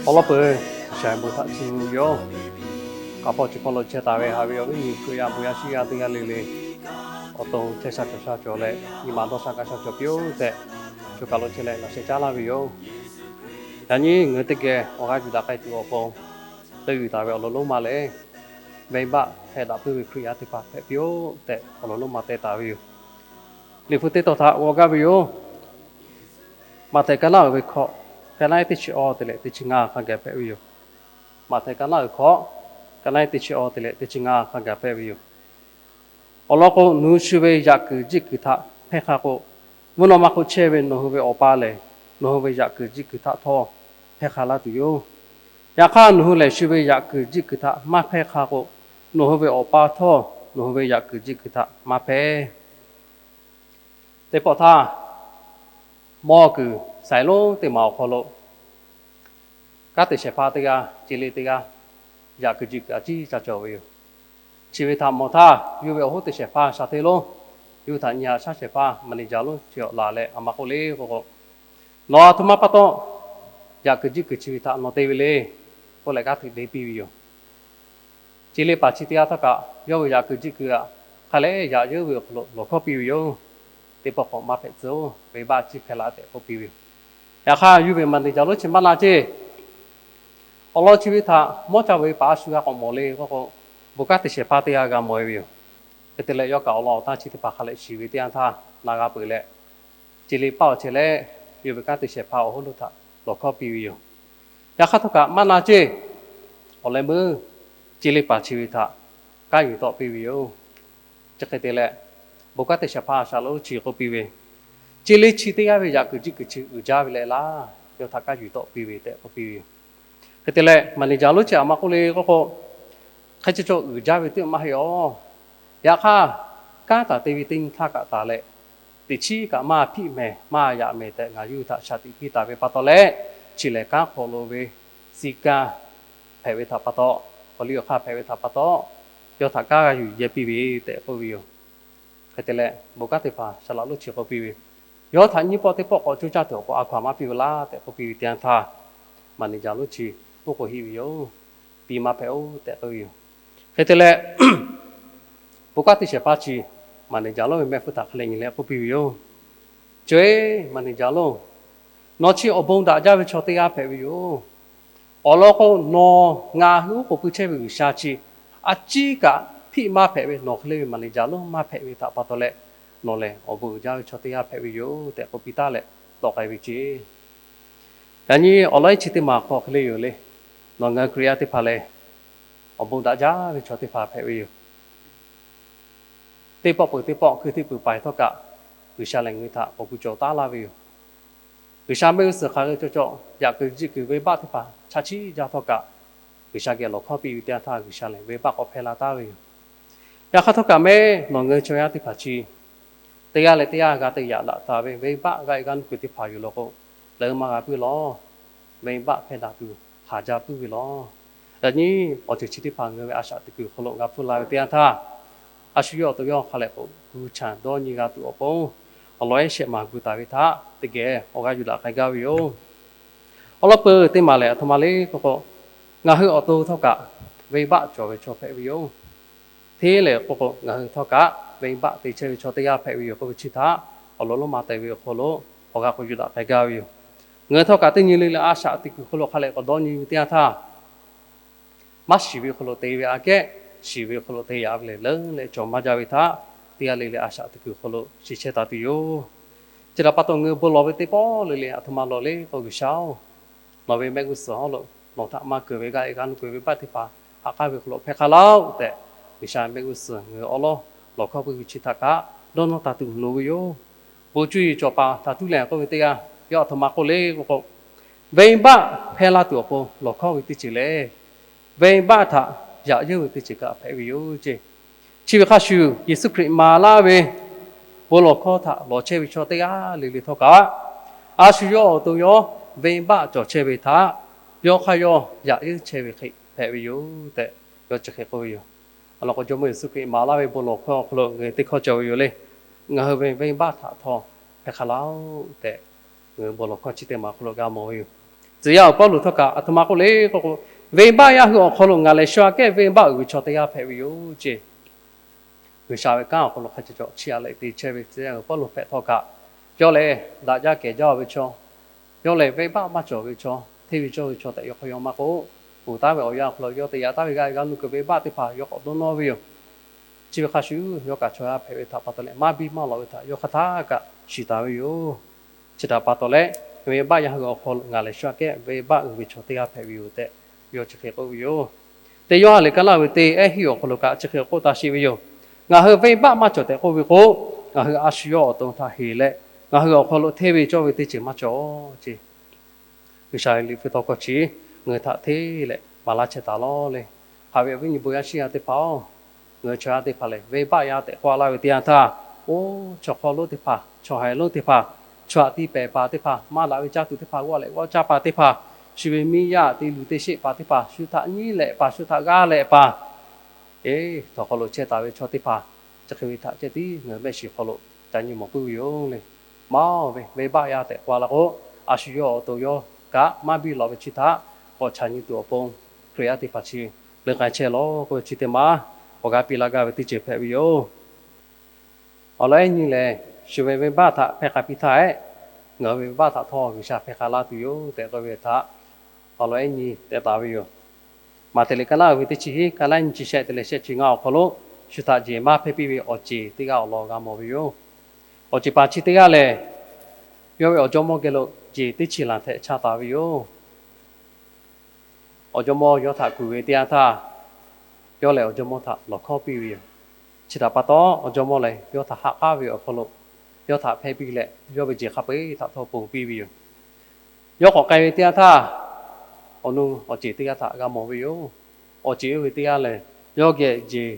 Awˬ lawn peuˬ, G'uiˬsha bon htaꞈ chiˇ mvuh ve yoˬ. K'a hpawˇ chi hpawˇ lo chehˇ taˍ ve haꞈ ve awˬ viˉ awˬ nyi Hkriꞈ yaˇ bon yaˇ shiˉ yaˇ teˇ g'aˇ le le, awˬ to chehˇ sha cawˬ sha cawˬ leh, nyi ma dawˇ sha gaˇ sha cawˬ piˇ-oˆ tehꞈ, choˬ kaˬ lo chehˇ leh laꞈ sheh caˉ laˇ ve yoˬ. Yaꞈ nyi ngaˬ hui teˇ geh awˬ g'aˇ yuˬ daꞈ k'ai tuˬ awˬ pon, teˇ g'uiˬ taˍ ve awˬ lawn lonˉ ma lehˬ, venˇbaˆ hpehˇ daꞈ puiˉ ve Hkriꞈ yaˇ teˇ hpaˍ hpehꞈ piˇ-oˆ tehꞈ awˬ lawn lonˉ ma teh taˍ ve yoˬ. Liꞈ hpu teˇ tawn htaꞈ g'aw gaˇ ve yoˬ. Maꞈhtehˍ ka naˉ uiˍ ve hkawꞈ, ka naˉ teˇ chi awˬ te leh teˇ chi ngaˇ hk'a gaˬ hpehꞈ ve yoˬ. Maꞈhtehˍ ka naˉ uiˍ hkawꞈ, ka naˉ teˇ chi awˬ te leh teˇ chi ngaˇ hk'a gaˬ hpehꞈ ve yoˬ. Awˬ lawn k'o, nawˬ hui shu ve yaꞈ kuiˬ jiˆ kuiˬ htaꞈ hpehˇ hk'a k'o, mvuhˇ naw ma hk'oˆ chehˇ ve nawˬ hui ve Awˬ pa lehˬ, nawˬ hui ve yaꞈ kuiˬ jiˆ kuiˬ htaꞈ htawˇ hpehˇ hk'a laˇ tuˬ yoˬ. Yaꞈ hk'aˇ, nawˬ hui lehˬ shu ve yaꞈ kuiˬ jiˆ kuiˬ htaꞈ maˇ hpehˇ hk'a k'o, nawˬ hui ve Awˬ pa htawˇ nawˬ hui ve yaꞈ kuiˬ jiˆ kuiˬ htaꞈ maˇ hpehˇ. Teˇ pawˆ htaˇ, mawˇ kuiˬ saiˍ lonˉ teˇ maˬ awˬ hk'aw lo kanˉ te shehˍ hpaˇ teˇ g'aˇ, ce le teˇ g'aˇ, yaꞈ kuiˬ jiˆ kuiˬ a ciˉ ca cawˬ ve yoˬ. Chi ve htaꞈ mawˬ htaˇ, yawˇ ve awˬ hoˉ te shehˍ hpaˇ shaˍ hteˇ lonˉ, yawˇ hui htaꞈ nyi haꞈ shaˉ shehˍ hpaˇ maˍ neˍ jaˍ lonˉ chi awˬ laˬ leh a ma k'oˆ le k'o k'o, nawˬ aˬ htoꞈ ma pa taw yaꞈ kuiˬ jiˆ kuiˬ chi ve htaꞈ nawˬ te ve le k'oˆ leh kanˉ te te piˇ ve yoˬ. Ce le paˍ chi teˇ g'aˇ htawˇ kaꞈ yawˇ ve yaꞈ kuiˬ jiˆ kuiˬ htaꞈ hk'a leh yaꞈ yeuˉ ve awˬ hk'aw lo lawˬ hkawˇ piˇ ve yoˬ. Teˇ pawˆ k'awꞈ maˇ hpehꞈ tcuh-oˬ, venˇbaˆ ciˉ hpehˇ laˇ tehꞈ k'oˆ piˇ ve yoˬ. Yaꞈ hk'aˇ, yawˇ ve maˍ neˍ jaˍ lonˉ chi maˇ na ceˇ. Awˬ lawn chi ve htaꞈ mawˇ ca ve paˍ a shu g'a k'awꞈ mawˬ le k'o k'o, bon kanˉ te shehˍ hpaˇ teˇ g'aˇ g'a mawˬ e ve yoˬ. Hk'e te leh, yawˇ kaꞈ awˬ lawn awˬ tanˇ chi teˇ hpaˍ hk'a leh shiˍ ve teˇ yanˇ htaˇ na g'a peuˬ leh, ce le paˇ awˬ chehˇ leh, yawˇ ve kanˉ te shehˍ hpaˇ awˬ hoˉ lonˉ htaꞈ lawˬ hkawˇ piˇ ve yoˬ. Yaꞈ hk'aˇ htawˇ kaꞈ maˇ na ceˇ. Awˬ leh meuˇ ce le paˍ chi ve htaꞈ kanˉ yuˬ tawˆ piˇ ve yoˬ. Chi hk'e te leh, bon kanˉ te shehˍ hpaˇ shaˍ lonˉ chi k'oˆ piˇ ve, ce le chi teˇ g'aˇ ve yaꞈ kuiˬ jiˆ kuiˬ chi uiˍ jaˇ ve leh laˇ, yawˇ htaꞈ kanˉ yuˬ tawˆ piˇ ve tehꞈ k'oˆ piˇ ve yoˬ. Hk'e te leh, maˍ neˍ jaˍ lonˉ chi a ma k'oˆ le k'o k'o, hk'e chi cawˬ uiˍ jaˇ ve teˇ maˇ heˆ aˬ. Yaꞈ hk'aˇ, kanˉ taˍ te ve teˇ nyi htaˇ kaꞈ taˍ leh, teꞈ chiˉ kaꞈ maˇ hpiˆ mehˍ maˇ yaꞈ mehˍ tehꞈ ngaˬ yawˇ hui htaꞈ shaˍ tiꞈ piˇ taˍ ve pa taw leh, chi lehˬ kanˉ hk'aw lo ve siˍ kaˇ hpehꞈ ve htaꞈ pa taw, k'awꞈ liˇ awˬ hk'aˇ hpehꞈ ve htaꞈ pa taw, yawˇ htaꞈ kanˉ g'a yuˬ yehˇ piˇ ve tehꞈ k'oˆ ve yoˬ. Hk'e te leh, bon kanˉ teˇ hpaˍ shaˍ laꞈ lonˉ chi k'oˆ piˇ ve, yawˇ htaꞈ nyiˇ pawˆ teˇ pawˆ k'awꞈ coˇ caˇ tuˬ awˬ pon a hkaw anˬ maˇ piˇ ve laˇ tehꞈ k'oˆ piˇ ve teˇ yanˇ htaˇ, maˍ neˍ jaˍ lonˉ chi k'oˆ k'o heˆ ve yoˬ. Piˇ maˇ hpehꞈ-oˬ tehꞈ k'oˆ ve yoˬ. Hk'e te leh, bon kanˉ te shehˍ hpaˇ chi maˍ neˍ jaˍ lonˉ ve mehˆ hpfuhˇ htaꞈ hk'a leh nyi leh k'oˆ piˇ ve yoˬ. Cawˬ-e, maˍ neˍ jaˍ lonˉ, nawˬ chi awˬ bon daꞈ jaˇ ve chaw teˇ g'aˇ hpehꞈ ve yoˬ. Awˬ lawn k'o, nawˬ ngaˬ hui oˉ k'oˍ pui chehˇ ve G'uiˬsha chi a ciˉ kaꞈ hpiˆ maˇ hpehꞈ ve, nawˬ hk'e le ve maˍ neˍ jaˍ lonˉ maˇ hpehꞈ ve htaꞈ pa taw leh, nawˬ lehˬ awˬ bon uiˍ jaˇ ve chaw teˇ g'aˇ hpehꞈ ve yoˬ tehꞈ k'oˆ piˇ taˉ leh, tawˆ k'ai ve ceˇ. Yaꞈ nyi awˬ lawn iˉ chi teˇ maˬ hk'aw hk'e le yoˬ le. Nawˬ ngaˬ hui Hkriꞈ yaˇ teˇ hpaˍ lehˬ, awˬ bon daꞈ jaˇ ve chaw teˇ hpaˍ hpehꞈ ve yoˬ. Teˇ pawˆ peuˬ teˇ pawˆ hkui htiˆ peuˬ paiˍ htawˇ kaꞈ, G'uiˬsha lehˬ ngaˬ hui htaꞈ k'awꞈ gu cawˬ taˉ laˇ ve yoˬ. G'uiˬsha mehˆ g'uˇ suhˍ hk'aˬ hk'e cawˬ cawˬ, yaꞈ kuiˬ jiˆ kuiˬ venˇbaˆ teˇ hpaˍ chaꞈ chiˆ jaˇ htawˇ kaꞈ, G'uiˬsha geh lawˬ hkawˇ piˇ ve teˇ yanˇ htaˇ G'uiˬsha lehˬ venˇbaˆ k'awꞈ hpehˇ laˇ taˉ ve yoˬ. Yaꞈ hk'aˇ htawˇ kaꞈ mehˆ nawˬ ngaˬ hui chaw yaˇ teˇ hpaˍ chi teˇ g'aˇ leh teˇ g'aˇ g'a te yaꞈ daꞈ taˍ ve venˇbaˆ g'aˆ e g'aˇ nuˇ kuiˬ teˇ hpaˍ yoˬ law k'o, leuˉ maˇ g'a puiˉ lawˬ. Venˇbaˆ hpehˇ daꞈ tuˬ haˍ jaˇ puiˉ ve lawˬ. Yaꞈ nyi awˬ ceuˬ chi teˇ hpaˍ ngaˬ hui ve a shaꞈ teꞈ kuiˬ hk'aw lo g'a hpfuhˇ la ve teˇ yanˇ htaˇ, a shu yawˇ awˬ to yawˇ hk'a lehˬ k'o, gu chanˬ dawˇ nyi g'a tuˬ awˬ pon awˬ lawn ehˉ shehˆ maˬ gu taˍ ve htaꞈ teˇ geh awˬ g'aˇ yuˬ daꞈ k'ai gaˇ ve yoˬ. Awˬ lawn peuˬ teˇ maˬ lehˬ, aˬ htoꞈ ma le k'o k'o, ngaˬ hui awˬ to htawˇ kaꞈ venˇbaˆ cawˬ ve chaw hpehꞈ ve yoˬ. Hteˇ lehˬ k'o k'o, ngaˬ hui htawˇ kaꞈ venˇbaˆ te chehˇ ve chaw teˇ g'aˇ hpehꞈ ve yoˬ k'oˆ ve chi htaꞈ awˬ lawn lonˉ ma te ve awˬ hk'aw lo awˬ g'aˇ k'awꞈ yuˬ daꞈ k'ai gaˇ ve yoˬ. Ngaˬ hui htawˇ kaꞈ teˇ nyi le le a shaꞈ teꞈ kuiˬ hk'aw lo hk'a lehˬ k'awꞈ dawˇ nyi ve teˇ yanˇ htaˇ, maˇ shiˍ ve hk'aw lo te ve aꞈ kehˉ, shiˍ ve hk'aw lo te yaꞈ ve lehˬ leuˉ leh cawˬ maˇ jaˇ ve htaꞈ teˇ g'aˇ le le a shaꞈ teꞈ kuiˬ hk'aw lo shiˍ chehˇ taˍ tuˬ yoˬ. Chi htaꞈ pa taw ngaˬ hui bon lawˬ ve teˇ pawˆ le le aˬ htoꞈ ma lawˬ le k'o, G'uiˬsha-oˬ, nawˬ ve mehˆ g'uˇ suhˍ hawˉ lo nawˬ htaꞈ maˇ keunˍ ve g'aˆ e g'aˇ nuˇ kuiˬ venˇbaˆ teˇ hpaˍ haꞈ k'aˉ ve hk'aw lo hpehˇ hk'a laˇ-oˆ tehꞈ, G'uiˬsha mehˆ g'uˇ suhˍ ngaˬ hui awˬ lawn lawˬ hkawˇ piˇ ve chi htaꞈ kaꞈ dawˇ nawˇ taˍ tuˬ loˍ ve yoˬ. Bon cuˇ yiˍ cawˬ paˍ htaꞈ tuˉ leh k'oˆ ve teˇ g'aˇ, yawˇ aˬ htoꞈ ma k'oˆ le k'o k'o, venˇbaˆ hpehˇ laˇ tuˬ awˬ pon lawˬ hkawˇ ve teˇ ceuˬ lehˬ, venˇbaˆ htaꞈ yaꞈ yeuˇ ve teˇ ceuˬ kaꞈ hpehꞈ ve yoˬ ceˇ. Chi ve hk'a shuˍ, Yeˍsuˆ Hkriꞈ maˍ laˇ ve bon lawˬ hkawˇ htaꞈ lawˬ chehˇ ve chaw teˇ g'aˇ le le htawˇ kaꞈ, a shu yawˇ awˬ to yawˇ venˇbaˆ cawˬ chehˇ ve htaꞈ yawˇ hk'aˇ yawˇ yaꞈ yeuˇ chehˇ ve hk'e hpehꞈ ve yoˬ tehꞈ, yawˇ chi hk'e k'oˆ ve yoˬ. Awˬ lawn k'o, Jawˇmawˇ Yeˍsuˆ Hkriꞈ maˍ laˇ ve bon lawˬ hkawˇ awˬ hk'aw lo ngaˬ hui teˇ hkawˇ cawˬ ve yoˬ le. Ngaˬ hui ve venˇbaˆ htaꞈ htawˇ hpehˇ hk'a laˇ-oˆ tehꞈ, ngaˬ hui bon lawˬ hkawˇ chi teˇ maˬ awˬ hk'aw lo g'a mawˬ ve yoˬ. Tcuh yaˇ awˬ Pawˇluꞈ htawˇ kaꞈ aˬ htoꞈ ma k'oˆ le k'o k'o, venˇbaˆ yaˇ hui awˬ hk'aw lo ngaˬ lehˬ shu aꞈ kehˉ venˇbaˆ uiˍ ve chaw teˇ g'aˇ hpehꞈ ve yoˬ ceˇ. G'uiˬsha ve kanˉ awˬ hk'aw lo hk'a caˬ cawˬ chiˇ aꞈ leh te chehˇ ve tcuh yaˇ awˬ Pawˇluꞈ hpehꞈ htawˇ kaꞈ, yawˇ lehˬ daꞈ jaˇ kehˬ jaˇ ve chaw, yawˇ lehˬ venˇbaˆ maˇ cawˬ ve chaw, hteˇ ve cawˇ ve chaw tehꞈ yaw hk'aw yaw maˇ k'oˆ, uˍ taˉ ve awˬ yanˇ awˬ hk'aw lo yawˇ te yaꞈ taˍ ve g'aˇ g'aˇ nuˇ kuiˬ venˇbaˆ teˇ hpaˍ yawˇ k'awꞈ dawˇ nawˇ ve yoˬ. Chi ve hk'a shuˍ yawˇ kaꞈ chaw yaˇ hpehꞈ ve htaꞈ pa taw leh maˇ biˇ maˇ lawꞈ ve htaꞈ yawˇ hk'aˬ htaˇ kaꞈ shiˍ taˍ ve yoˬ. Chi htaꞈ pa taw leh, venˇbaˆ yaˇ hui awˬ hk'aw lo ngaˬ lehˬ shu aꞈ kehˉ venˇbaˆ uiˍ ve chaw teˇ g'aˇ hpehꞈ ve yoˬ tehꞈ yawˇ chi hk'e k'oˆ ve yoˬ. Teˇ Yoˇhanˬ liꞈ ka laˇ ve teˇ ehˉ hiˉ awˬ hk'aw lo kaꞈ chi hk'e k'oˆ taˍ sheˍ ve yoˬ. Ngaˬ hui venˇbaˆ maˇ cawˬ tehꞈ k'oˆ ve k'o, ngaˬ hui a shu yawˇ awˬ to htaꞈ heˍ leh, ngaˬ hui awˬ hk'aw lo hteˇ ve cawˇ ve teˇ ceuˬ maˇ cawˬ ceˇ. G'uiˬsha ve liꞈ hpu tawˇ hkawˇ chi ngaˬ hui htaꞈ hteˇ leh maˍ laˇ chehˇ taˍ lawˬ le. Haꞈ ve awˬ viˉ nyi bon yaˇ shiˍ yaˇ teˇ hpaˍ-oˬ, ngaˬ hui chaw yaˇ teˇ hpaˍ lehˬ venˇbaˆ yaˇ tehꞈ k'oˆ laˇ ve teˇ yanˇ htaˇ, oˇ chaw hk'aw lonˉ teˇ hpaˍ, chaw haiˬ lonˉ teˇ hpaˍ, chaw aꞈ tiˇ pehˍ paˍ teˇ hpaˍ, maˇ daꞈ ve caˇ tuˬ teˇ hpaˍ g'awˇ leh g'awˇ caˇ paˍ teˇ hpaˍ, shu ve miˇ yaˇ te luˬ te sheˆ paˍ teˇ hpaˍ, shu htaꞈ nyiˉ leh paˍ, shu htaꞈ g'aˇ leh paˍ, eˬ, htawnˍ hk'aw lo chehˇ taˍ ve chaw teˇ hpaˍ, chi hk'e ve htaꞈ ceh tiˉ ngaˬ hui mehˆ shiˍ hk'aw lo ca nyi mawˬ puiˉ ve yoˬ le. Maˇ ve venˇbaˆ yaˇ tehꞈ k'oˆ laˇ k'o, a shu yawˇ awˬ to yawˇ kaꞈ maˇ biˇ lawꞈ ve chi htaꞈ k'awꞈ chaꞈ nyi tuˬ awˬ pon, Hkriꞈ yaˇ teˇ hpaˍ chi leuˉ k'ai chehˇ lawˬ k'oˆ ve chi teˇ maˬ awˬ g'aˇ piˇ laˇ gaˇ ve teˇ ceuˬ hpehꞈ ve yoˬ. Awˬ lawn ehˉ nyi lehˬ, shu ve venˇbaˆ htaꞈ hpehˇ k'ai piˇ htaˇ ehˉ, ngaˬ hui ve venˇbaˆ htaꞈ htawˇ G'uiˬsha hpehˇ k'ai laˇ tuˬ yoˬ tehꞈ k'oˆ ve htaꞈ awˬ lawn ehˉ nyi tehꞈ taˍ ve yoˬ. Maꞈhtehˍ liꞈ ka laˇ ve teˇ chi hiˉ, ka laˇ nyi chi shehˆ te leh shehˆ chi ngaˇ awˬ hk'aw lo, shu htaꞈ jeˬ maˇ hpehˇ piˇ ve awˬ ceˬ teˇ g'aˇ awˬ lawn g'a mawˬ ve yoˬ. Awˬ ceˬ paˍ chi teˇ g'aˇ lehˬ, yawˇ ve awˬ jawˇmawˇ geh lo jeˬ teˇ chi laˬ htehꞈ chaˇ taˍ ve yoˬ. Awˬ jawˇmawˇ yawˇ htaꞈ kuˬ ve teˇ yanˇ htaˇ, yawˇ lehˬ awˬ jawˇmawˇ htaꞈ lawˬ hkawˇ piˇ ve yoˬ. Chi htaꞈ pa taw, awˬ jawˇmawˇ lehˬ yawˇ htaꞈ ha k'aˉ ve awˬ hk'aw lo, yawˇ htaꞈ hpehˇ piˇ leh yawˇ ve jeˬ hk'a peu-eˬ htaꞈ htawˇ ponˬ piˇ ve yoˬ. Yawˇ k'awꞈ k'ai ve teˇ yanˇ htaˇ, awˬ nu awˬ ceˬ teˇ g'aˇ htaꞈ g'a mawˬ ve yoˬ. Awˬ ceˬ oˇ ve teˇ g'aˇ lehˬ, yawˇ geh jeˬ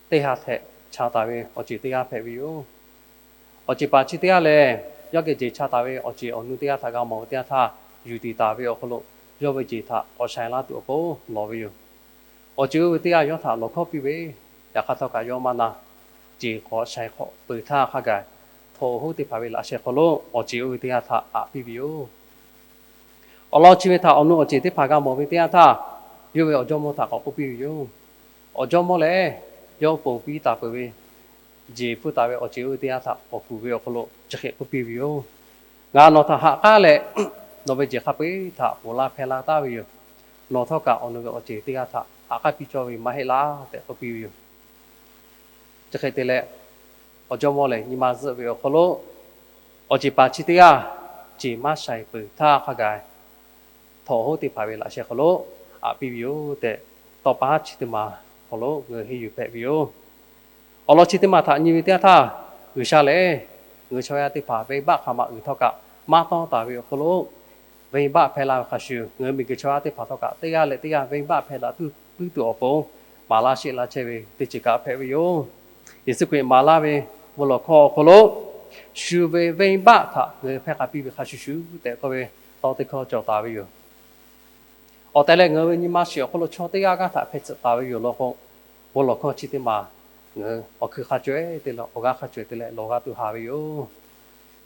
teˇ ha htehꞈ chaˇ taˍ ve awˬ ceˬ teˇ g'aˇ hpehꞈ ve yoˬ. Awˬ ceˬ paˍ chi teˇ g'aˇ lehˬ, yawˇ geh jeˬ chaˇ taˍ ve awˬ ceˬ awˬ nu teˇ g'aˇ htaꞈ g'a mawˬ ve teˇ yanˇ htaˇ, yuˬ tiˍ taˍ ve awˬ hk'aw lo yawˇ ve jeˬ htaꞈ k'awꞈ shaiˍ laˇ tuˬ awˬ pon lawˬ ve yoˬ. Awˬ ceˬ oˇ ve teˇ g'aˇ yawˇ htaꞈ lawˬ hkawˇ piˇ ve, yaꞈ hk'aˇ htawˇ kaꞈ yawˇ maˇ na. Jeˬ k'awꞈ shaiˍ hk'awꞈ peuˬ htaˇ hk'a gaˬ, htawnˍ hoˉ teˇ hpaˍ ve laꞈ sheh hk'aw lo awˬ ceˬ oˇ ve teˇ g'aˇ htaꞈ aꞈ piˇ ve yoˬ. Awˬ lawn chi ve htaꞈ awˬ nu awˬ ceˬ teˇ hpaˍ g'a mawˬ ve teˇ yanˇ htaˇ, yawˇ ve awˬ jawˇmawˇ htaꞈ k'awꞈ k'oˆ piˇ ve yoˬ. Awˬ jawˇmawˇ lehˬ, yawˇ ponˬ piˇ taˍ peuˬ ve jeˬ hpfuhˇ taˍ ve awˬ ceˬ oˇ ve teˇ g'aˇ htaꞈ k'awꞈ kuˬ ve awˬ hk'aw lo chi hk'e k'oˆ piˇ ve yoˬ. Ngaˬ nawˬ htaꞈ ha k'aˉ leh, nawˬ ve jeˬ hk'a peu-eˬ htaꞈ ponˬ laˇ hpehˇ laˇ taˍ ve yoˬ. Nawˬ htawˇ kaꞈ awˬ nu ve awˬ ceˬ teˇ g'aˇ htaꞈ ha k'aˉ piˇ cawˇ ve maˇ heˆ laˇ tehꞈ k'oˆ piˇ ve yoˬ. Chi hk'e te leh, awˬ jawˇmawˇ lehˬ nyi ma zuhˆ ve awˬ hk'aw lo, awˬ ceˬ paˍ chi teˇ g'aˇ jeˬ maˇ shaiˍ peuˬ htaˇ hk'a gaˬ, htawnˍ hoˉ teˇ hpaˍ ve laꞈ sheh hk'aw lo aꞈ piˇ ve yoˬ tehꞈ, tawˇ pa haˉ chi teˇ maˬ hk'aw lo ngaˬ hui henˇ yuˬ hpehꞈ ve yoˬ. Awˬ lawn chi teˇ maˬ htaꞈ nyi ve teˇ yanˇ htaˇ, G'uiˬsha lehˬ ngaˬ hui chaw yaˇ teˇ hpaˍ venˇbaˆ hk'aˬ ma uiˍ htawˇ kaꞈ maˇ tawˇ taˍ ve awˬ hk'aw lo, venˇbaˆ hpehˇ laˇ ve hk'a shuˍ, ngaˬ hui miˬguiˬ chaw yaˇ teˇ hpaˍ htawˇ kaꞈ teˇ g'aˇ leh teˇ g'aˇ venˇbaˆ hpehˇ daꞈ tuˬ puiˉ tuˬ awˬ pon maˍ laˇ sheˆ laˇ chehˇ ve teˇ ceuˬ kaꞈ hpehꞈ ve yoˬ. Yeˍsuˆ Hkriꞈ maˍ laˇ ve bon lawˬ hkawˇ awˬ hk'aw lo, shu ve venˇbaˆ htaꞈ ngaˬ hui hpehˇ k'ai piˇ ve hk'a shuˍ shuˍ tehꞈ k'oˆ ve tawˇ teˇ hkawˇ cawˬ taˍ ve yoˬ. Awˬ tehˬ leh ngaˬ hui ve nyi ma shiˍ awˬ hk'aw lo chaw teˇ g'aˇ g'aˇ htaꞈ hpehˇ tcuhꞈ taˍ ve yoˬ law k'o, bon lawˬ hkawˇ chi teˇ maˬ ngaˬ hui awˬ hkui hk'a cawehˇ te leh awˬ g'aˇ hk'a cawehˇ te leh lawˬ g'a tuˬ haˍ ve yoˬ.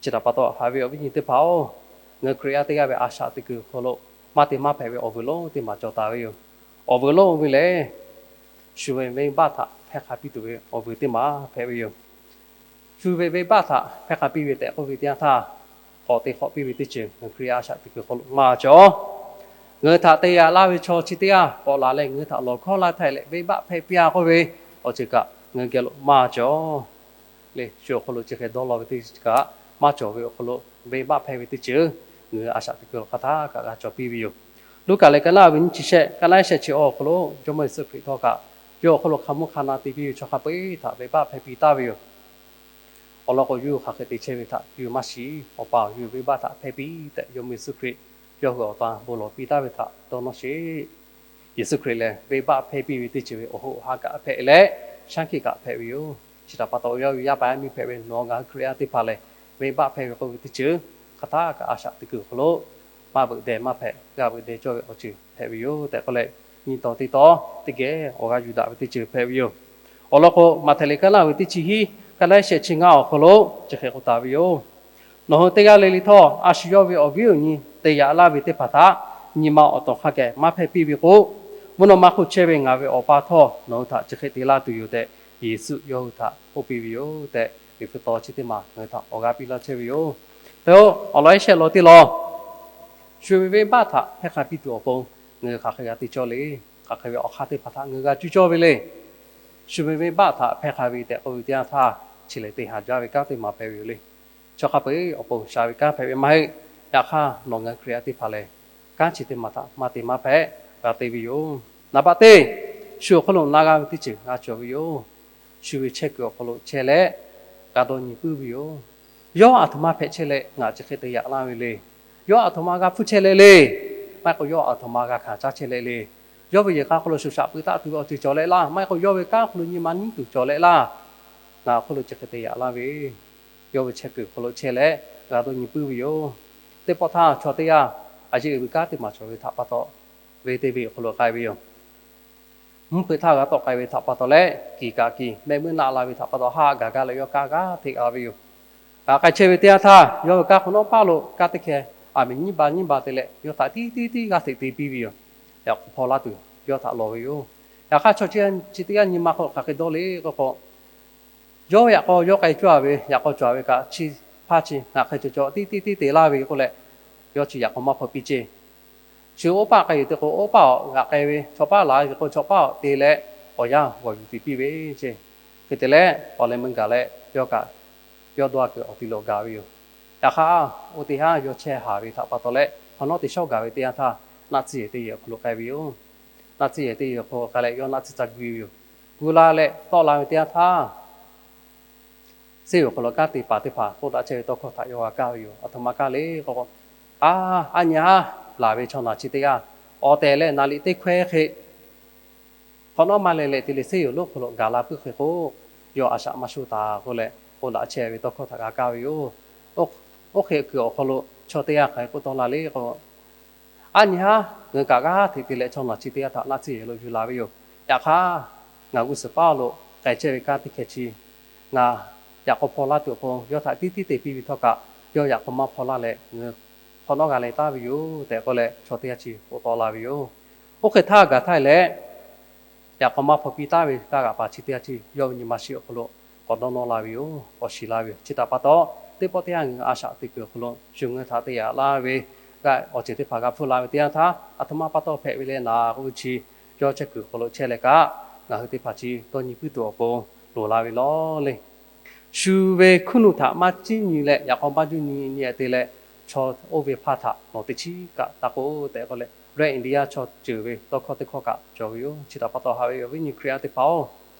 Chi htaꞈ pa taw haꞈ ve awˬ viˉ nyi teˇ hpaˍ-oˬ, ngaˬ hui Hkriꞈ yaˇ teˇ g'aˇ ve a shaꞈ teꞈ kuiˬ awˬ hk'aw lo maˇ te maˇ hpehꞈ ve awˬ vuiˬ lonˉ teˇ maˬ cawˬ taˍ ve yoˬ. Awˬ vuiˬ lonˉ oˇ ve lehˬ, shu ve venˇbaˆ htaꞈ hpehˇ k'ai piˇ tuˬ ve awˬ vuiˬ teˇ maˬ hpehꞈ ve yoˬ. Shu ve venˇbaˆ htaꞈ hpehˇ k'ai piˇ ve tehꞈ k'oˆ ve teˇ yanˇ htaˇ, k'awꞈ te k'awꞈ piˇ ve teˇ ceuˬ ngaˬ hui Hkriꞈ yaˇ a shaꞈ teꞈ kuiˬ hk'aw lo maˇ cawˬ. Ngaˬ hui htaꞈ te yaꞈ laˇ ve chaw chi teˇ g'aˇ k'awꞈ laˬ leh ngaˬ hui htaꞈ lawˬ hkawˇ laˇ htaˇ leh venˇbaˆ hpehˇ piˇ-a k'oˆ ve awˬ ceuˬ kaꞈ ngaˬ hui geh lo maˇ cawˬ. Leh shu awˬ hk'aw lo chi hk'e dawˇ law ve teˇ ceuˬ kaꞈ maˇ cawˬ ve awˬ hk'aw lo, venˇbaˆ hpehˇ ve teˇ ceuˬ ngaˬ hui a shaꞈ teꞈ kuiˬ hk'aˬ htaˇ kaꞈ g'a cawˬ piˇ ve yoˬ. Luˉkaꞈ leh ka laˇ ve nyiˇ chi shehˆ, ka laˇ shehˆ chi awˬ hk'aw lo Jawˇmawˇ Yeˍsuˆ Hkriꞈ htawˇ kaꞈ yawˇ awˬ hk'aw lo hk'a mvuhˇ hk'a na te piˇ ve chaw hk'a peu-eˬ htaꞈ venˇbaˆ hpehˇ piˇ taˍ ve yoˬ. Awˬ lawn k'o, yawˇ hui hk'aˬ hk'e te chehˇ ve htaꞈ yawˇ hui maˇ shiˍ. Awˬ pa-oˬ, yawˇ hui venˇbaˆ htaꞈ hpehˇ piˇ tehꞈ Jawˇmawˇ Yeˍsuˆ Hkriꞈ yawˇ hui awˬ tan bon lawˬ piˇ taˍ ve htaꞈ dawˇ nawˇ sheˍ. Yeˍsuˆ Hkriꞈ lehˬ venˇbaˆ hpehˇ piˇ ve teˇ ceuˬ ve awˬ hoꞈ awˬ ha kaꞈ hpehꞈ leh, shaˉ hkiˆ kaꞈ hpehꞈ ve yoˬ. Chi htaꞈ pa taw, yawˇ ve yaˇ paˍ yaˇ miˇ hpehꞈ ve nawˬ ngaˬ hui Hkriꞈ yaˇ teˇ hpaˍ lehˬ, venˇbaˆ hpehˇ ve k'oˆ ve teˇ ceuˬ hk'aˬ htaˇ kaꞈ a shaꞈ teꞈ kuiˬ awˬ hk'aw lo maˇ veuꞈ deh maˇ hpehꞈ, g'a veuꞈ deh cawˇ ve awˬ ceuˬ hpehꞈ ve yoˬ tehꞈ k'oˆ leh, nyi taw teˇ taw teˇ geh awˬ g'aˇ yuˬ daꞈ ve teˇ ceuˬ hpehꞈ ve yoˬ. Awˬ lawn k'o, Maꞈhtehˍ liꞈ ka laˇ ve teˇ chi hiˉ, ka laˇ shehˆ chi ngaˇ awˬ hk'aw lo chi hk'e k'oˆ taˍ ve yoˬ. Nawˬ hui teˇ g'aˇ le le htawˇ, a shu yawˇ ve awˬ viˉ awˬ nyi te yaꞈ laˇ ve teˇ hpaˍ htaꞈ nyi ma awˬ tawˍ hk'a geh maˇ hpehˇ piˇ ve k'o, mvuhˇ naw ma hk'oˆ chehˇ ve ngaˬ ve Awˬ pa htawˇ nawˬ hui htaꞈ chi hk'e te laˇ tuˬ yoˬ tehꞈ, Yeˍsuˆ yawˇ hui htaꞈ k'oˆ piˇ ve yoˬ tehꞈ, Liꞈ hpu taw chi teˇ maˬ ngaˬ hui htaꞈ awˬ g'aˇ piˇ laˇ chehˇ ve yoˬ. Hk'e-o, awˬ lawn eˉ shehˆ law teˇ law, shu ve venˇbaˆ htaꞈ hpehˇ hk'a piˇ tuˬ awˬ pon ngaˬ hui hk'aˬ hk'e g'a te cawˇ le. Hk'aˬ hk'e ve awˬ hk'aˇ teˇ hpaˍ htaꞈ ngaˬ hui g'a cuˇ cawˇ ve le. Shu ve venˇbaˆ htaꞈ hpehˇ hk'a ve tehꞈ k'oˆ ve teˇ yanˇ htaˇ, chi lehˬ te haˍ jaˇ ve kanˉ teˇ maˬ hpehꞈ ve yoˬ le. Chaw hk'a peu-eˬ awˬ pon shaˍ ve kanˉ hpehꞈ ve maˇ heˆ. Yaꞈ hk'aˇ, nawˬ ngaˬ hui Hkriꞈ yaˇ teˇ hpaˍ lehˬ, kanˉ chi teˇ maˬ htaꞈ maˇ te maˇ hpehꞈ g'a te ve yoˬ. Naˍ baˆ teˇ, shu awˬ hk'aw lo na g'a ve teˇ ceuˬ g'a cawˬ ve yoˬ. Shu ve chehˇ kuiˬ awˬ hk'aw lo chehˇ leh g'a dawˇ nyi puiˉ ve yoˬ. Yawˇ aˬ htoꞈ ma hpehꞈ chehˇ leh ngaˬ chi hk'e te yaꞈ laˇ ve le. Yawˇ aˬ htoꞈ ma g'a hpfuhˇ chehˇ leh le. Maˇ heˆ k'o yawˇ aˬ htoꞈ ma g'a hkanˍ caˇ chehˇ leh le. Yawˇ ve yehˬ k'a hk'aw lo shoˍ shaꞈ pui taˆ tuˬ ve awˬ ceuˬ cawˬ leh laˇ. Maˇ heˆ k'o yawˇ ve kanˉ hk'aw lo nyi ma nyiˉ tuˬ cawˬ leh laˇ. Ngaˬ awˬ hk'aw lo chi hk'e te yaꞈ laˇ ve, yawˇ ve chehˇ kuiˬ hk'aw lo chehˇ leh g'a dawˇ nyi puiˉ ve yoˬ. Teˇ pawˆ htaˇ chaw teˇ g'aˇ a yeˇ uiˍ ve kanˉ teˇ maˬ cawˬ ve htaꞈ pa taw, venˇ teˇ venˇ awˬ hk'aw lo k'ai ve yoˬ. Mvuhˇ hpeuꞈ htaˇ g'a tawˆ k'ai ve htaꞈ pa taw leh, kiˬ kaꞈ kiˬ mehˆ meuˇ naˆ la ve htaꞈ pa taw haˆ gaˬ gaˇ leh yawˇ kanˉ g'aˇ hteꞈ g'a ve yoˬ. G'a k'ai chehˇ ve teˇ yanˇ htaˇ, yawˇ ve kanˉ hk'awꞈ nawˉ paˇ lo kanˉ teˇ hkeh aˬ miˍ nyiˇ ba nyiˇ ba te leh yawˇ htaꞈ tiˉ tiˉ tiˉ g'aˇ hteꞈ te piˇ ve yoˬ. Yaꞈ k'aw hpaw laˇ tuˬ yawˇ htaꞈ lawˬ ve yoˬ. Yaꞈ hk'aˇ chaw chi teˇ g'aˇ nyi ma hk'aw lo hk'aˬ hk'e dawˇ le k'o k'o, yawˇ ve yaꞈ k'aw yawˇ k'ai cawˇ a ve, yaꞈ k'aw cawˬ a ve kaꞈ chi hpaˇ chi ngaˬ hk'e cawˬ cawˬ tiˉ tiˉ tiˉ te laˇ ve k'oˆ leh, yawˇ chi yaꞈ k'aw maˇ hpaw piˇ ceˇ. Chi oˇ paˆ k'ai yuˬ te k'o, oˇ paˆ awˬ g'aꞈ k'ai ve chaw paˆ laˬ ve k'o, chaw paˆ awˬ te leh awˬ yanˇ g'awˬ yuˬ tiˍ piˇ ve ceˇ. Hk'e te leh awˬ leh meuˇ gaˬ leh yawˇ kaꞈ yawˇ dawˇ a kuiˬ awˬ ti lo gaˬ ve yoˬ. Yaꞈ hk'aˇ, oˇ teˇ haˉ yawˇ chehˇ haˍ ve htaꞈ pa taw leh hk'awꞈ nawˉ te shawˉ gaˬ ve teˇ yanˇ htaˇ, naˆ tsuhˇ yehˬ teˇ yehˬ awˬ hk'aw lo k'ai ve yoˬ. Naˆ tsuhˇ yehˬ teˇ yehˬ awˬ hk'aw lo k'ai leh yawˇ naˆ tsuhˇ ca gu ve yoˬ. Gu la leh tawˆ la ve teˇ yanˇ htaˇ, seˇ ve awˬ hk'aw lo kanˉ te paˍ teˇ hpaˍ k'oˆ daꞈ chehˇ ve tawˇ hkawˇ htaꞈ yawˇ g'a kaˇ ve yoˬ. Aˬ htoꞈ ma kaˇ le k'o, a, aˉ nyi haˉ laˬ ve chaw naˬ chi teˇ g'aˇ awˬ tehˬ leh naˍ liꞈ teˇ hkawehˇ hk'e hk'awꞈ nawˉ maˇ leh leh te leh seˇ yoˬ lonˉ hk'aw lo gaˬ la puiˉ hk'e k'o, yawˇ a shaꞈ maˇ sho taˍ k'oˆ leh k'oˆ daꞈ chehˇ ve tawˇ hkawˇ htaꞈ g'a kaˇ ve yoˬ. Oˇ hk'e kuiˬ awˬ hk'aw lo chaw teˇ g'aˇ hk'aˬ hk'e k'oˆ tawˆ la le k'o, aˉ nyi haˉ ngaˬ hui kaꞈ g'aˇ hteꞈ te leh chaw naˬ chi teˇ g'aˇ htaꞈ naˆ tsuhˇ yehˬ lo yuˬ la ve yoˬ. Yaꞈ hk'aˇ, ngaˬ g'uˇ suhˍ paˉ lo k'ai chehˇ ve kanˉ teˇ hkeh chi ngaˬ yaꞈ k'aw hpaw laˇ tuˬ awˬ pon yawˇ htaꞈ tiˉ tiˉ te piˇ ve htawˇ kaꞈ, yawˇ yaꞈ k'aw maˇ hpaw laˇ leh ngaˬ hui hk'awꞈ nawˉ g'a leh taˍ ve yoˬ tehꞈ k'oˆ leh chaw teˇ g'aˇ chi k'oˆ tawˆ la ve yoˬ. Oˇ hk'e htaˇ gaˬ htaˇ leh, yaꞈ k'aw maˇ hpaw piˇ taˍ ve kaˇ g'aꞈ paˍ chi teˇ g'aˇ chi yawˇ ve nyi ma shiˍ awˬ hk'aw lo k'awꞈ dawˇ nawˇ la ve yoˬ. K'awꞈ shiˍ la ve yoˬ. Chi htaꞈ pa taw, teˇ pawˆ teˇ yanˇ ngaˬ hui a shaꞈ teꞈ kuiˬ awˬ hk'aw lo shu ngaˬ hui htaꞈ te yaꞈ laˇ ve kaꞈ awˬ ceuˬ teˇ hpaˍ g'a hpfuhˇ la ve teˇ yanˇ htaˇ, aˬ htoꞈ ma pa taw hpehꞈ ve le naˍ k'oˆ ve chi, yawˇ chehˇ kuiˬ awˬ hk'aw lo chehˇ leh kaꞈ ngaˬ hui teˇ hpaˍ chi dawˇ nyi puiˉ tuˬ awˬ pon loˍ la ve lawˬ le. Shu ve hkuiˉ nuˆ htaꞈ maˇ ciˇ nyi leh yaꞈ k'aw maˇ juˇ nyi nyi te leh, chaw oˇ ve hpaˇ htaꞈ nawˬ teˇ chiˉ kaꞈ taˇ k'oˆ tehꞈ k'oˆ leh, Red Indian chaw ceuˬ ve tawˇ hkawˇ teˇ hkawˇ kaꞈ cawˬ ve yoˬ. Chi htaꞈ pa taw haꞈ ve awˬ viˉ nyi Hkriꞈ yaˇ teˇ hpaˍ-oˬ,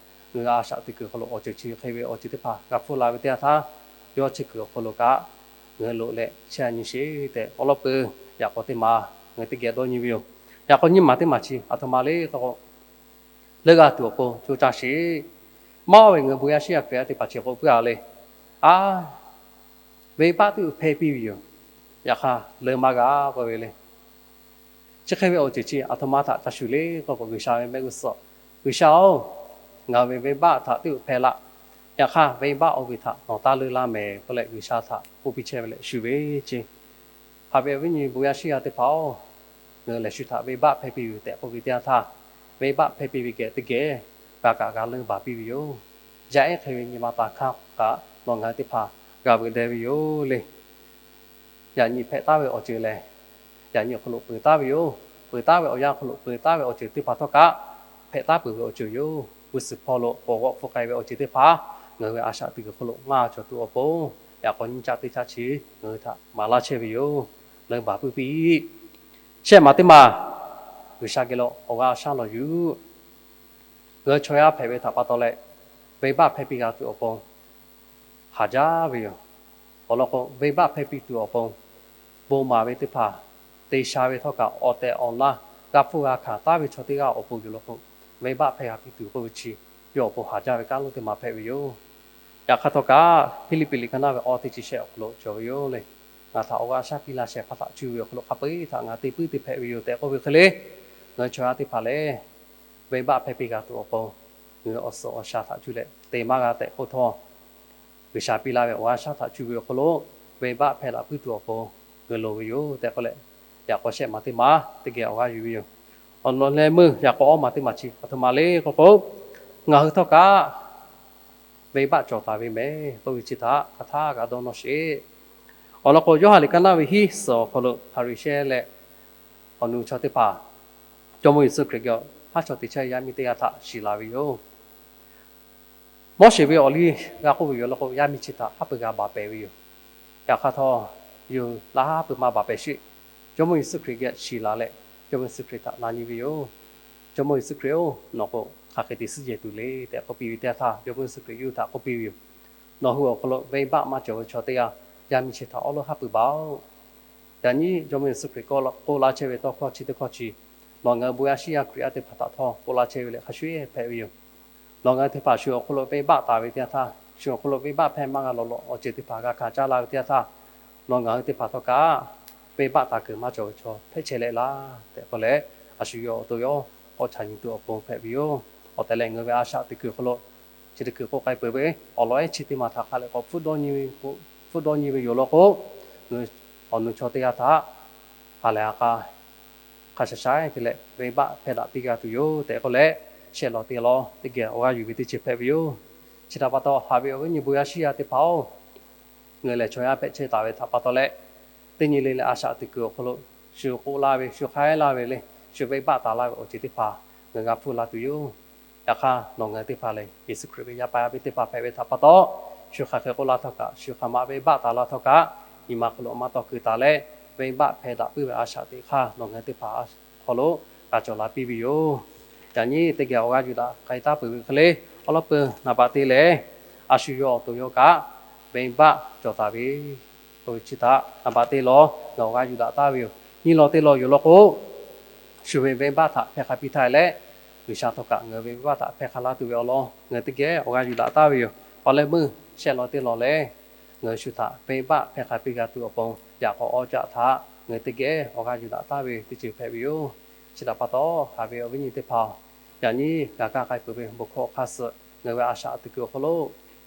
ngaˬ hui a shaꞈ teꞈ kuiˬ hk'aw lo awˬ ceuˬ chi hk'e ve awˬ ceuˬ teˇ hpaˍ g'a hpfuhˇ la ve teˇ yanˇ htaˇ, yawˇ chehˇ kuiˬ awˬ hk'aw lo kaꞈ ngaˬ hui loꞈ leh chehˇ nyi sheˍ tehꞈ awˬ lawn peuˬ yaꞈ k'aw teˇ ma ngaˬ hui teˇ geh dawˇ nyi ve yoˬ. Yaꞈ k'aw nyiˇ maˬ teˇ maˬ chi aˬ htoꞈ ma le k'o, leuˆ g'a tuˬ awˬ pon co caˇ sheˍ. Maˇ oˇ ve ngaˬ hui bon yaˇ shiˉ yaˇ Hkriꞈ yaˇ teˇ hpaˍ chi k'oˆ puiˉ a le. A, venˇbaˆ teˇ uiˍ hpehˇ piˇ ve yoˬ. Yaꞈ hk'aˇ, leuˆ maˇ g'a k'oˆ ve le. Chi hk'e ve awˬ ceuˬ chi aˬ htoꞈ ma htaꞈ ca shuˍ le k'oˆ k'o, G'uiˬsha ve mehˆ g'uˇ suhˍ, G'uiˬsha-oˬ, ngaˬ hui ve venˇbaˆ htaꞈ teˇ uiˍ hpehˇ laˇ. Yaꞈ hk'aˇ, venˇbaˆ oˇ ve htaꞈ nawˬ taˇ leuˆ laˇ mehˍ k'oˆ leh G'uiˬsha htaꞈ k'oˆ piˇ chehˇ ve leh shuˍ ve ceˇ. Haꞈ ve awˬ viˉ nyi bon yaˇ shiˉ yaˇ teˇ hpaˍ-oˬ, ngaˬ hui lehˬ shu htaꞈ venˇbaˆ hpehˇ piˇ ve yoˬ tehꞈ k'oˆ ve teˇ yanˇ htaˇ, venˇbaˆ hpehˇ piˇ ve geh teˇ geh g'a kaꞈ g'a leuˆ baˬ piˇ ve yoˬ. Yaꞈ ehˉ hk'e ve nyi ma taˍ hk'aˇ kaꞈ nawˬ ngaˬ hui teˇ hpaˍ g'a veuꞈ deh ve yoˬ le. Yaꞈ nyi hpehꞈ taˉ ve awˬ ceuˬ lehˬ, yaꞈ nyi awˬ hk'aw lo peuˬ taˉ ve yoˬ. Peuˬ taˉ ve awˬ yanˇ hk'aw lo peuˬ taˉ ve awˬ ceuˬ teˇ hpaˍ htawˇ kaꞈ hpehꞈ taˉ peuˬ ve awˬ ceuˬ yoˬ. G'uˇ suhˍ hpawˇ lo k'awꞈ g'awˆ hpfuhˇ k'ai ve awˬ ceuˬ teˇ hpaˍ ngaˬ hui ve a shaꞈ teꞈ kuiˬ hk'aw lo maˇ cawˬ tuˬ awˬ pon, yaꞈ k'aw nyiˇ caˆ teˇ caˆ chi ngaˬ hui htaꞈ maˍ laˇ chehˇ ve yoˬ. Leuˆ baˬ puiˉ piˇ. Shehˆ maˬ teˇ maˬ, G'uiˬsha geh lo awˬ g'aˇ awˬ shaˉ lawˬ yuˬ. Ngaˬ hui chaw yaˇ hpehꞈ ve htaꞈ pa taw leh, venˇbaˆ hpehˇ piˇ g'a tuˬ awˬ pon haˍ jaˇ ve yoˬ. Awˬ lawn k'o, venˇbaˆ hpehˇ piˇ tuˬ awˬ pon bon maˍ ve teˇ hpaˍ te sha ve htawˇ kaꞈ awˬ tehˬ awˬ na g'a hpfuhˇ g'a hkanˍ taˉ ve chaw teˇ g'aˇ awˬ pon yoˬ law k'o, venˇbaˆ hpehˇ g'a piˇ tuˬ k'oˆ ve chi yawˇ awˬ pon haˍ jaˇ ve kanˉ lonˉ teˇ maˬ hpehꞈ ve yoˬ. Yaꞈ hk'aˇ htawˇ kaꞈ, Hpiˇliˇpiˆ liꞈ ka naˇ ve awˇ teˇ chi shehˆ awˬ hk'aw lo cawˬ ve yoˬ le. Ngaˬ htaꞈ awˬ g'aˇ shaˉ piˇ laˇ shehˍ hpaˇ htaꞈ cuˇ ve awˬ hk'aw lo hk'a peu-eˬ htaꞈ ngaˬ te puiˉ te hpehꞈ ve yoˬ tehꞈ k'oˆ ve hk'e le. Ngaˬ hui chaw yaˇ teˇ hpaˍ lehˬ, venˇbaˆ hpehˇ piˇ g'a tuˬ awˬ pon ngaˬ hui awˬ suhˍ awˬ shaˍ htaꞈ cuˇ leh te maˇ g'a tehꞈ k'oˆ htawˇ, G'uiˬsha piˇ laˇ ve awˬ g'aˇ shaˉ htaꞈ cuˇ ve awˬ hk'aw lo venˇbaˆ hpehˇ daꞈ puiˉ tuˬ awˬ pon geuꞈ loˍ ve yoˬ tehꞈ k'oˆ leh, yaꞈ k'aw shehˆ maˬ teˇ maˬ teˇ geh awˬ g'aˇ yuˬ ve yoˬ. Awˬ lawn leh meuˇ yaꞈ k'aw awˇ maˬ teˇ maˬ chi aˬ htoꞈ ma le k'oˆ k'o, ngaˬ hui htawˇ kaꞈ venˇbaˆ cawˬ taˍ ve mehˍ k'oˆ ve chi htaꞈ hk'aˬ htaˇ kaꞈ dawˇ nawˇ sheˍ. Awˬ lawn k'o, Yoˇhanˬ liꞈ kaˇ naˉ ve hiˉ suhˍ awˬ hk'aw lo Hpaˍriˍsehˇ leh awˬ nu chaw teˇ hpaˍ Jawˇmawˇ Yeˍsuˆ Hkriꞈ geh haˉ chaw te chehˇ yaˇ miˇ teˇ g'aˇ htaꞈ shiˍ la ve yoˬ. Moˉseˍ ve awˬ liˇ g'a k'oˆ ve yoˬ law k'o, yaˇ miˇ chi htaꞈ haˉ pui g'a baˬ pehˍ ve yoˬ. Yaꞈ hk'aˇ htawˇ, yawˇ hui laˇ haˉ pui maˇ baˬ pehˍ sheˍ. Jawˇmawˇ Yeˍsuˆ Hkriꞈ geh shiˍ la leh, Jawˇmawˇ Yeˍsuˆ Hkriꞈ htaꞈ na nyi ve yoˬ. Jawˇmawˇ Yeˍsuˆ Hkriꞈ-oˬ, nawˬ k'o hk'aˬ hk'e te suhˉ jehˬ tuˬ le tehꞈ k'oˆ piˇ ve teˇ yanˇ htaˇ, Jawˇmawˇ Yeˍsuˆ Hkriꞈ yawˇ hui htaꞈ k'oˆ piˇ ve yoˬ. Nawˬ hui awˬ hk'aw lo venˇbaˆ maˇ cawˬ ve chaw teˇ g'aˇ yaˇ miˇ chi htaꞈ awˉ lawˉ haˉ pui baˬ-oˬ. Yaꞈ nyi Jawˇmawˇ Yeˍsuˆ Hkriꞈ k'oˆ la chehˇ ve tawˇ hkawˇ chi teˇ hkawˇ chi, nawˬ ngaˬ hui bon yaˇ shiˉ yaˇ Hkriꞈ yaˇ teˇ hpaˍ htaꞈ htawˇ k'oˆ la chehˇ ve leh hk'a shuˍ shuˍ hpehꞈ ve yoˬ. Nawˬ ngaˬ hui teˇ hpaˍ shu awˬ hk'aw lo venˇbaˆ taˍ ve teˇ yanˇ htaˇ, shu awˬ hk'aw lo venˇbaˆ hpehˇ maˇ g'a lawˬ lawˬ awˬ ceuˬ teˇ hpaˍ g'a hkanˍ caˇ la ve teˇ yanˇ htaˇ, nawˬ ngaˬ hui teˇ hpaˍ htawˇ kaꞈ venˇbaˆ taˍ kuiˬ maˇ cawˬ ve chaw hpehꞈ chehˇ leh laˇ tehꞈ k'oˆ leh, a shu yawˇ awˬ to yawˇ k'awꞈ ca nyi tuˬ awˬ pon hpehꞈ ve yoˬ. Awˬ tehˬ leh ngaˬ hui ve a shaꞈ teꞈ kuiˬ awˬ hk'aw lo chi teˇ kuiˬ k'oˆ k'ai peuˬ ve awˬ lawn ehˉ chi teˇ maˬ htaꞈ hk'a leh k'awꞈ hpfuhˆ dawˇ nyi ve yoˬ law k'o, ngaˬ hui awˬ nu chaw teˇ g'aˇ htaꞈ ha lehˬ ha k'a hk'a shuˍ shuˍ te leh venˇbaˆ hpehˇ daꞈ piˇ g'a tuˬ yoˬ tehꞈ k'oˆ leh, shehˆ lawn teˇ lawn teˇ geh awˬ g'aˇ yuˬ ve teˇ ceuˬ hpehꞈ ve yoˬ. Chi htaꞈ pa taw, haꞈ ve awˬ viˉ awˬ nyi bon yaˇ shiˉ yaˇ teˇ hpaˍ-oˬ, ngaˬ hui lehˬ chaw yaˇ hpehꞈ chehˇ taˍ ve htaꞈ pa taw leh, teˇ nyi le leh a shaꞈ teꞈ kuiˬ awˬ hk'aw lo shu k'oˆ laˇ ve, shu hk'aiˉ laˇ ve le, shu venˇbaˆ taˍ laˇ ve awˬ ceuˬ teˇ hpaˍ ngaˬ hui g'a hpfuhˆ la tuˬ yoˬ. Yaꞈ hk'aˇ, nawˬ ngaˬ hui teˇ hpaˍ lehˬ Yeˍsuˆ Hkriꞈ ve yaˇ paˍ yaˇ miˇ teˇ hpaˍ hpehꞈ ve htaꞈ pa taw, shu hk'aˬ hk'e k'oˆ laˇ htawˇ kaꞈ, shu hk'aˬ ma venˇbaˆ taˍ laˇ htawˇ kaꞈ, nyi ma hk'aw lo maˇ tawˇ keu taˍ leh, venˇbaˆ hpehˇ daꞈ puiˉ ve a shaꞈ teꞈ hk'aˇ nawˬ ngaˬ hui teˇ hpaˍ hk'aw lo g'a cawˬ la piˇ ve yoˬ. Yaꞈ nyi teˇ geh awˬ g'aˇ yuˬ daꞈ k'ai taˉ peuˬ ve hk'e le, awˉ lawˉ peuˬ naˍ baꞈ te lehˬ, a shu yawˇ awˬ to yawˇ kaꞈ venˇbaˆ cawˬ taˍ ve k'oˆ ve chi htaꞈ naˍ baꞈ te law ngaˬ awˬ g'aˇ yuˬ daꞈ taˉ ve yoˬ. Nyiˇ lawn teˇ lawn yoˬ law k'o, shu ve venˇbaˆ htaꞈ hpehˇ hk'a piˇ htaˇ leh, G'uiˬsha htawˇ kaꞈ ngaˬ hui ve venˇbaˆ htaꞈ hpehˇ hk'a laˇ tuˬ ve awˬ lawn ngaˬ hui teˇ geh awˬ g'aˇ yuˬ daꞈ taˉ ve yoˬ. Awˬ leh meuˇ shehˆ lawn teˇ lawn lehˬ, ngaˬ hui shu htaꞈ venˇbaˆ hpehˇ hk'a piˇ g'a tuˬ awˬ pon yaꞈ k'aw awˬ caˆ htaꞈ ngaˬ hui teˇ geh awˬ g'aˇ yuˬ daꞈ taˉ ve teˇ ceuˬ hpehꞈ ve yoˬ. Chi htaꞈ pa taw, haꞈ ve awˬ viˉ nyi teˇ hpaˍ-oˬ, yaꞈ nyi g'a kaˇ k'ai peuˬ ve bon hkawˇ awˬ hk'aˇ suh ngaˬ hui ve a shaꞈ teꞈ kuiˬ awˬ hk'aw lo,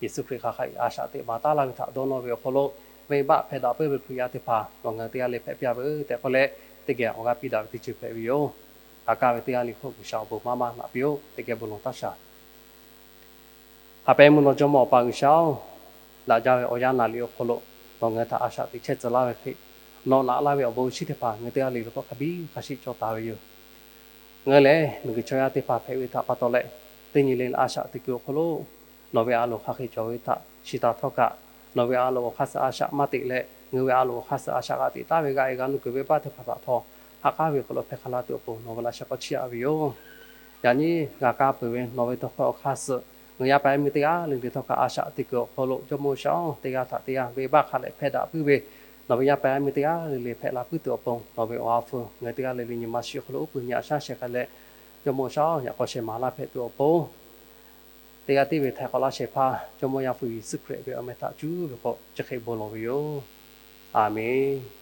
Yeˍsuˆ Hkriꞈ hk'aˬ hk'e a shaꞈ teꞈ maˍ taˉ laˇ ve htaꞈ dawˇ nawˇ ve awˬ hk'aw lo, venˇbaˆ hpehˇ daꞈ puiˉ ve Hkriꞈ yaˇ teˇ hpaˍ nawˬ ngaˬ hui teˇ g'aˇ le hpehꞈ piˇ-a veuˬ tehꞈ k'oˆ leh, teˇ geh awˬ g'aˇ piˇ daꞈ ve teˇ ceuˬ hpehꞈ ve yoˬ. G'a kaˇ ve teˇ g'aˇ le hk'oˆ G'uiˬsha awˬ bon maˇ maˇ naꞈ piˇ-oˆ. Teˇ geh bon lawˬ taˇ shaˍ. Haꞈ pehˇ mvuhˇ naw Jawˇmawˇ Awˬ pa G'uiˬsha-oˬ, daꞈ jaˇ ve awˬ yanˇ naˍ riˍ awˬ hk'aw lo nawˬ ngaˬ hui htaꞈ a shaꞈ teꞈ chehˇ tcuh laˇ ve hk'e, nawˬ naꞈ laˇ ve awˬ bon awˬ shinˉ teˇ hpaˍ ngaˬ hui teˇ g'aˇ le lo k'o hk'a biˇ hk'a shiˆ cawˬ taˍ ve yoˬ. Ngaˬ hui lehˬ miˬguiˬ chaw yaˇ teˇ hpaˍ hpehꞈ ve htaꞈ pa taw leh, teˇ nyi le a shaꞈ teꞈ kuiˬ awˬ hk'aw lo nawˬ ve a loˍ hk'aˬ hk'e cawˬ ve htaꞈ shiˍ taˍ htawˇ kaꞈ, nawˬ ve a loˍ awˬ hk'aˇ suh a shaꞈ maˇ teꞈ leh, ngaˬ hui ve a loˍ awˬ hk'aˇ suh a shaꞈ g'a teꞈ taˍ ve g'a e g'a nuˇ kuiˬ ve baˆ teˇ hpaˍ htaꞈ htawˇ, ha k'aˉ ve hk'aw lo hpehˇ hk'a laˇ tuˬ awˬ pon nawˬ ve laꞈ sheh k'awꞈ chiˇ aꞈ ve yoˬ. Yaꞈ nyi g'a kaˇ peuˬ ve nawˬ ve tawˇ hkawˇ awˬ hk'aˇ suh ngaˬ hui yaˇ paˍ yaˇ miˇ teˇ g'aˇ le le htawˇ kaꞈ a shaꞈ teꞈ kuiˬ awˬ hk'aw lo Jawˇmawˇ G'uiˬsha-oˬ, teˇ g'aˇ htaꞈ teˇ g'aˇ venˇbaˆ hk'a leh hpehˇ daꞈ puiˉ ve nawˬ ve yaˇ paˍ yaˇ miˇ teˇ g'aˇ le le hpehꞈ la puiˉ tuˬ awˬ pon nawˬ ve awˬ ha hpu ngaˬ hui teˇ g'aˇ le le nyi ma shiˍ hk'aw lo uˉ peunˍ nyi a shaˉ sheh k'ai leh, Jawˇmawˇ G'uiˬsha-oˬ, yaꞈ k'aw sheh maˍ laˇ hpehꞈ tuˬ awˬ pon teˇ g'aˇ tiˉ ve htaiˍ hk'awꞈ laˇ shehˍ hpaˇ Jawˇmawˇ Yaˇ hpu Yeˍsuˆ Hkriꞈ ve awˬ meh htaꞈ cuˉ ve k'o chi hk'e bon lawˬ ve yoˬ. Aˬmenˍ.